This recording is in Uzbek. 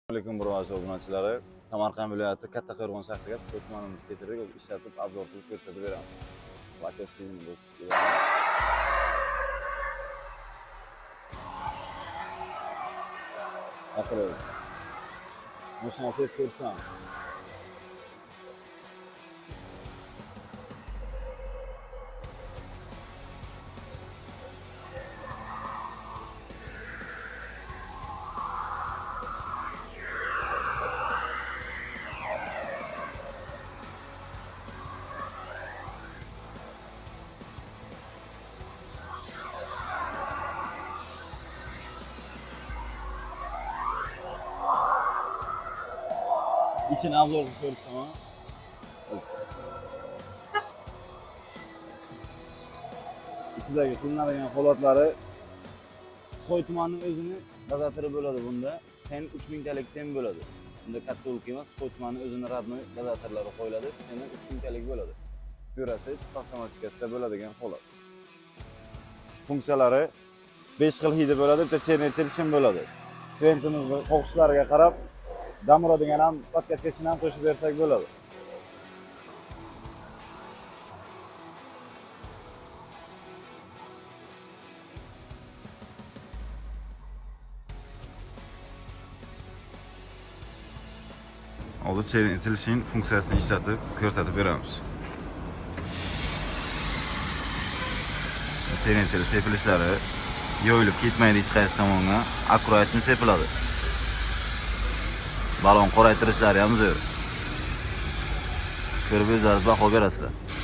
Alaykum hurmatli obunachilari. Samarqand viloyati Kattaqo'rg'on shahriga Suxoy tumanimiz keltirdik. O'zi ishlatib, obzor qilib ko'rsatib beramiz. Lakosini bosib beramiz. Oxiri mashinasi ko'rsam. İçini obzor qilib ko'rsam. Ichidagi qilinadigan holatlari Suxoy tumanining o'zini dozatori bo'ladi bunda. Ten 3000 talik ten bo'ladi. Bunda katta ulka emas, Suxoy tumanining o'zini родной dozatorlari qo'yiladi. Teni 3000 talik bo'ladi. Pyurasi avtomatikasida bo'ladigan holat. Funksiyalari 5 xil hidi bo'ladi, bitta chernitilishim bo'ladi. Klientimizni xohishlariga qarab dam uradigan ham, podkatkachini ham qo'shib bersak bo'ladi. Hozir chernitilishing funksiyasini ishlatib ko'rsatib beramiz. Chernitil sepilishlari yoyilib ketmaydi hech qaysi tomonga, akkuratni sepiladi. Balon qoraytirishlari ham zo'r. Ko'rib o'zlaringiz baho berasizlar.